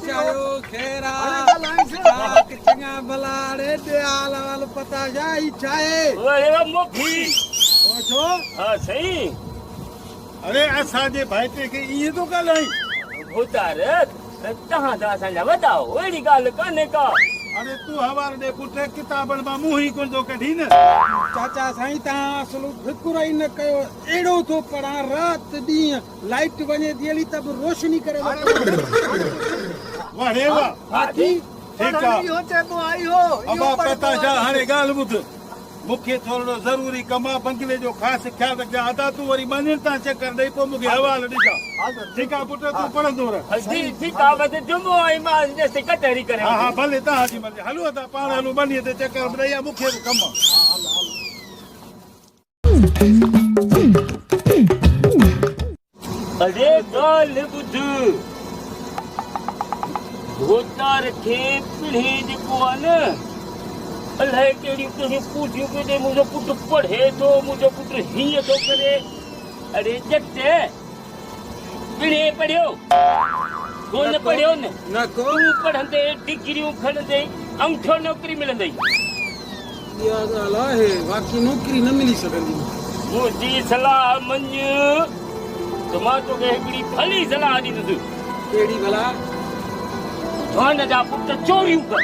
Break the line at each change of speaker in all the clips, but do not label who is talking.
چايو خير آ چاڪ چڱا ڀلا اڙي ڏي حال احوال پتا شا هي ڇاهي؟
اڙي وا موکي.
او ڇو؟
ها سائين.
اڙي اسان جي ڀائٽي کي ائين ٿو ڳالهائين؟
ڀوتار توهان ته اسان جا وڏا آهيو اهڙي ڳالهه ڪانهي ڪا.
اڙي تون حوال ڏي پٽ ڪتابن مان منهن ئي ڪونه ٿو ڪڍين.
چاچا سائين توهان اصل فڪر ئي نه ڪيو اهڙو ٿو پڙهان رات ڏينهن لائيٽ وڃي ٿي هلي ته به روشني ڪري وٺو.
واه ري واه.
ها ٿي.
ٺيڪ آ. ابا پتاشا هاڻي ڳالهه ٻڌ. مون کي ٿورڙو ضروري ڪم آ بنگلي جو خاص خيال رکجان ادا تون وري ٻانهين تان چڪر ڏئي پوء مون کي حوال ڏجان. ٺيڪ آ پٽ تون پڙهندو رهه.
جي ٺيڪ آ بس جمعو ۽ مان جيسين ڪچهري ڪري
ها ها ڀلي توهان جي مرضي. هلو ادا پاڻ هلون ٻنيء تي چڪر به ڏئي آ مون کي به ڪم آ.
اڙي ڳالهه ٻڌ، ڀوتار کي پڻهين جيڪو آ نه، الائي ڪهڙيون ڪهڙيون ڪوٺيون پيو ڏئي، منهنجو پٽ پڙهي ٿو، منهنجو پٽ هيئن ٿو ڪري. اڙي ڄٽ، پڻهين پڙهيو؟ ڪونه پڙهيو نه؟ تون پڙهندين، ڊگريون کڻندين، انگٺو نوڪري ملندئي.
اها ڳالهه آهي، واقعي نوڪري نه ملي سگهندي.
منهنجي صلاح مڃ ته مان توکي هڪڙي ڀلي صلاح ڏيندس.
ڪهڙي ڀلا؟
جوان جا پٽ چوريون ڪر.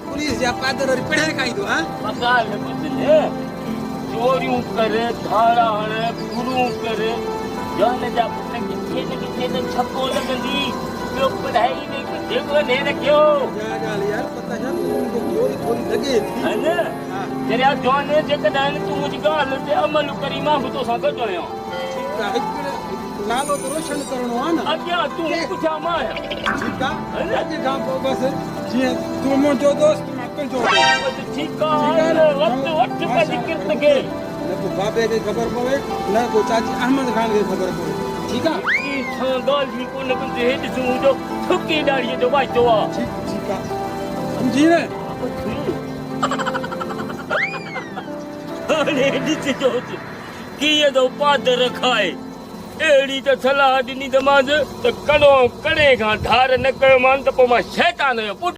پوليس جا پادر وري پڙهي کائيندو ها.
ٻه ڳالهه ٻڌ نه، چوريون ڪر، ڌاڙا هڻ، ڦرون ڪر، جوان جا پٽ ڪٿي نه ڪٿي ته ڇڪو لڳندي. ٻيو پڙهائي ۾ ڪٿي ڪونهي رکيو.
اها ڳالهه يار پتا ڇا تون مون کي ٿوري ٿوري لڳي ٿي.
ها نه دريا جوان جيڪڏهن تون منهنجي ڳالهه تي عمل ڪرين مان به توسان گڏ آهيان.
ٺيڪ آ هڪڙي نالو ته روشن ڪرڻو آ نه.
اڳيان تون پٺيان مان آهيان.
ٺيڪ آ اڄ کان پوء بس جيئن تون منهنجو دوست مان تنهنجو دوست.
بس ٺيڪ آ هل وقت وٺ پنهنجي ڪرت کي.
نه ڪو بابي کي خبر پوي نه ڪو چاچي احمد خان کي خبر پوي ٺيڪ آ.
ڪنهن سان ڳالهه ئي ڪونه ڪندي هي ڏس منهنجو ٿڪي ڏاڙهيء جو واسطو آ.
ٺيڪ ٺيڪ آ سمجهي نه.
هاڻي ڏسجوس ڪيئن ٿو پادر کائي. اهڙي ته صلاح ڏني اٿمانس ته ڪڻو ڪڻي کان ڌار نه ڪيومان ته پوء مان شيطان جو پٽ.